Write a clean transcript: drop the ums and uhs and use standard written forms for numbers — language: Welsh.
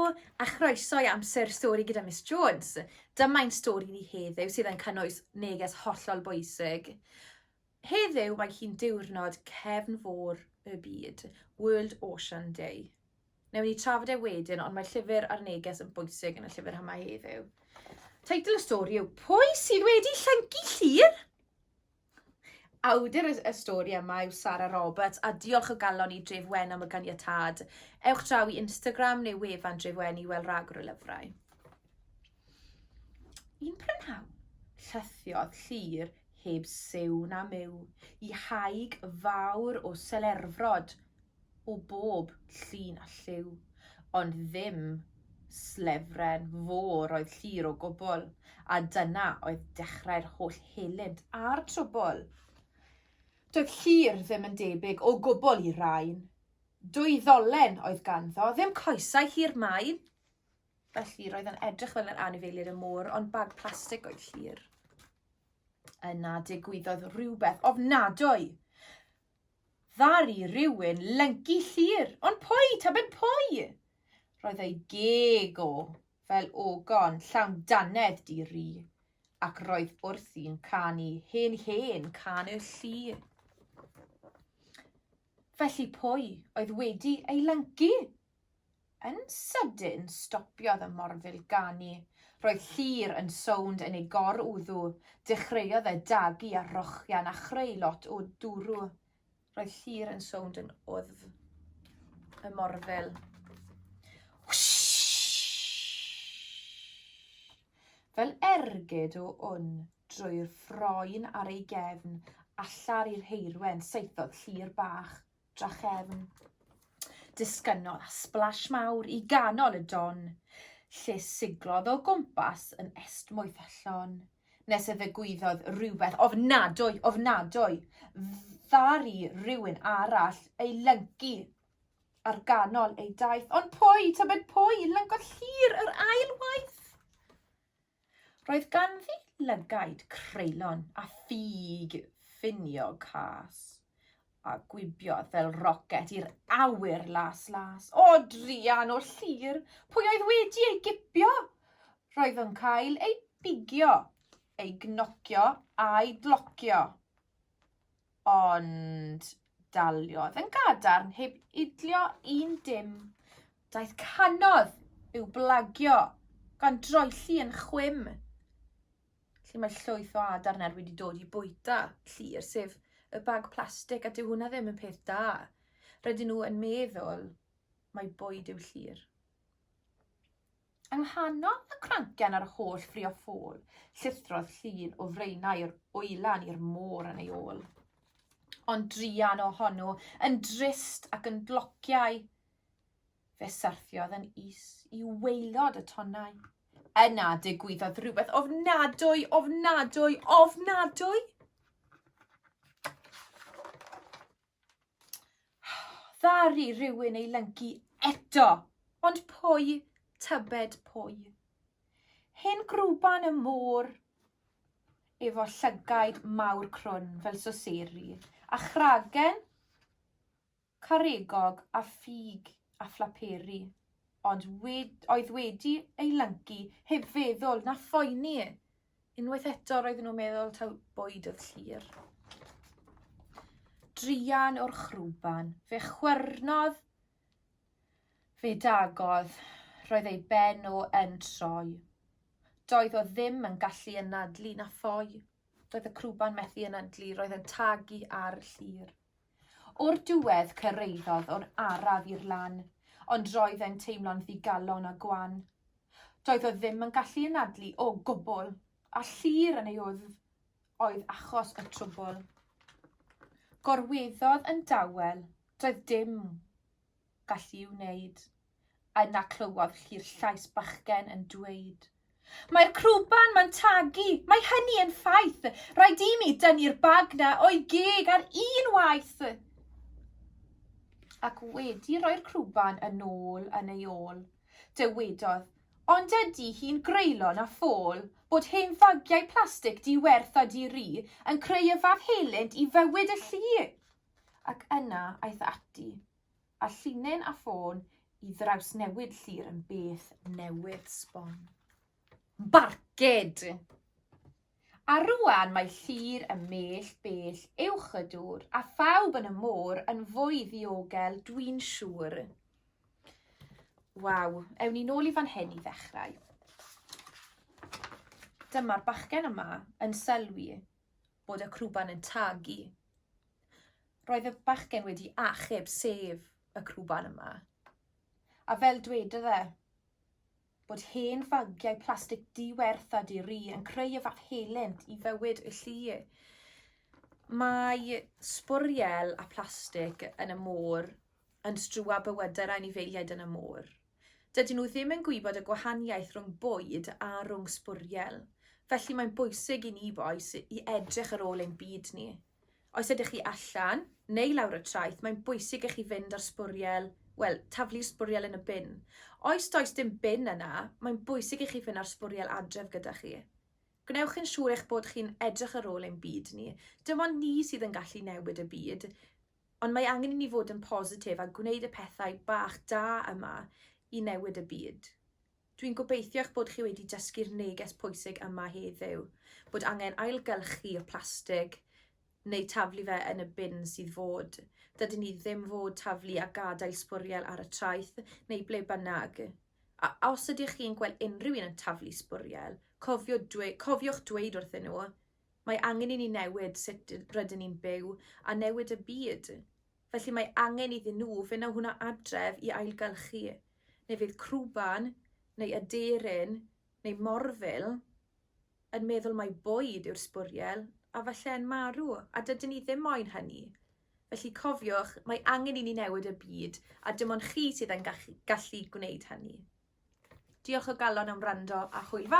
Helo a chroeso i Amser Stori gyda Miss Jones. Dyma ein stori ni heddiw sydd yn cynnwys neges hollol bwysig. Heddiw mae hi'n diwrnod cefn fôr y byd, World Ocean Day. Newn ni trafod e wedyn, ond mae'r llyfr a'r neges yn bwysig yn y llyfr yma heddiw. Teitl y stori yw Pwy sydd wedi llyncu Llyr? Awdur y, y stori yma yw Sara Roberts a diolch o galon i Dref Wen am y ganiatâd. Ewch draw i Instagram neu wefan Dref Wen i weld rhagor o lyfrau. Un prynhawn, llythiodd Llyr heb siw na myw i haig fawr o selerfrod o bob llun a lliw, ond ddim slefren fôr oedd Llyr o gwbl, a dyna oedd dechrau'r holl helynt a'r trwbl. Doedd Llyr ddim yn debyg o gwbl i rain. Dwy ddolen oedd ganddo, ddim coesau hir main. Felly roedd yn edrych fel yr anifeiliaid y môr, ond bag plastig oedd Llyr. Yna digwyddodd rhywbeth ofnadwy. Ddaru rhywun lyncu Llyr, ond pwy, tybed pwy? Roedd ei geg o fel ogon llawn dannedd di-ri, ac roedd wrthi'n canu hen hen cân y llu. Felly pwy oedd wedi ei lyncu? Yn sydyn stopiodd y morfil ganu. Roedd Llyr yn sownd yn ei gor-wddw. Dechreuodd e dagu a rochian a chreu lot o dwrw. Roedd Llyr yn sownd yn wddf y morfil. Fel ergyd o wn drwy'r ffroen ar ei gefn, allar i'r heirwen saethodd Llyr bach. drachefn. Disgynnodd a splash mawr i ganol y don, lle siglodd o gwmpas yn estmwyth a llon, nes y ddigwyddodd rhywbeth ofnadwy, ofnadwy, ddaru rhywun arall ei lyncu ar ganol ei daith. Ond pwy, tybed pwy, lyncodd Llyr yr ail waith? Roedd ganddi lygaid creulon a ffug finiog cas, a gwibiodd fel rocet i'r awyr las las. O, druan o Llyr, pwy oedd wedi ei gipio? Roedd yn cael ei bigio, ei gnocio a'i glocio. Ond daliodd yn gadarn heb idlio un dim. Daeth canodd i'w blagio gan droelli yn chwim. Felly mae llwyth o adar nawr wedi dod i bwyta Llyr, sef y bag plastig, a dyw hwnna ddim yn peth da. Rydyn nhw yn meddwl mai bwyd yw Llyr. Yng nghanol y crancian a'r holl ffrio ffôl, llithrodd llun o fraenau'r wylan i'r môr yn ei ôl. Ond druan ohonno, yn drist ac yn glociau, fe syrthiodd yn is i waelod y tonnau. Yna digwyddodd rhywbeth ofnadwy, ofnadwy, ofnadwy! Ddaru rhywun ei lyncu eto, ond pwy, tybed pwy? Hen grwban y môr, efo llygaid mawr crwn fel soseri, a chragen caregog a ffug a phlaperi, ond wed, oedd wedi ei lyncu heb feddwl na phoeni. Unwaith eto roedden nhw'n meddwl taw bwyd oedd Llyr. Druan o'r chrwban, fe chwyrnodd, fe dagodd, roedd ei ben o yn troi. Doedd o ddim yn gallu anadlu na ffoi. Doedd y crwban methu anadlu, roedd yn tagu ar Llyr. O'r diwedd cyrhaeddodd o'n araf i'r lan, ond roedd e'n teimlo'n ddigalon a gwan. Doedd o ddim yn gallu anadlu o gwbl, a Llyr yn ei wddf oedd achos y trwbl. Gorweddodd yn dawel, doedd dim gallu i'w wneud. Yna clywodd Llyr llais bachgen yn dweud, Mae'r crwban ma'n tagu, mae hynny yn ffaith, rhaid i mi dynnu'r bag na o'i geg ar un waith. Ac wedi rhoi'r crwban yn ôl yn ei ôl, dywedodd, Ond ydy hi'n greulon a ffôl bod hen fagiau plastig di-werth a di-ri yn creu y fath helynt i fywyd y llu? Ac yna aeth ati, a llinyn a ffôn. i ddrawsnewid Llyr yn beth newydd sbon. Barcud! A rŵan mae Llyr ym mell bell uwch y dŵr, a phawb yn y môr yn fwy ddiogel, dwi'n siŵr. Waw, ewn ni nôl i fan hyn i ddechrau. Dyma'r bachgen yma yn sylwi bod y crwban yn tagu. Roedd y bachgen wedi achub sef y crwban yma. A fel dwedodd e, bod hen fagiau plastig diwerth a di-ri yn creu y fath helynt i fywyd y llu. Mae sbwriel a plastig yn y môr yn strwa bywydau'r anifeiliaid yn y môr. Dydyn nhw ddim yn gwybod y gwahaniaeth rhwng bwyd a rhwng sbwriel. Felly mae'n bwysig i ni, bois, i edrych ar ôl ein byd ni. Os ydych chi allan, neu lawr y traeth, mae'n bwysig i chi fynd â'r sbwriel, wel, taflu'r sbwriel yn y bin. Oes does dim bin yna, mae'n bwysig i chi fynd â'r sbwriel adref gyda chi. Gwnewch yn siŵr eich bod chi'n edrych ar ôl ein byd ni. Dim ond ni sydd yn gallu newid y byd, ond mae angen i ni fod yn positif a gwneud y pethau bach da yma i newid y byd. Dwi'n gobeithio eich bod chi wedi dysgu'r neges pwysig yma heddiw, bod angen ailgylchu y plastig neu taflu fe yn y bin sydd fod. Dydyn ni ddim fod taflu a gadael sbwriel ar y traeth neu ble bynnag. A os ydych chi'n gweld unrhyw un yn taflu sbwriel, cofio dwe cofiwch dweud wrthyn nhw, mae angen i ni newid sut rydyn ni'n byw a newid y byd. Felly mae angen iddyn nhw fynd â hwnna adref i ailgylchu, neu fydd crwban neu aderyn neu morfil yn meddwl mai bwyd yw'r sbwriel a falle yn marw, a dydyn ni ddim moyn hynny. Felly cofiwch, mae angen i ni newid y byd, a dim ond chi sydd yn gallu gwneud hynny. Diolch o galon am wrando a hwyl fawr!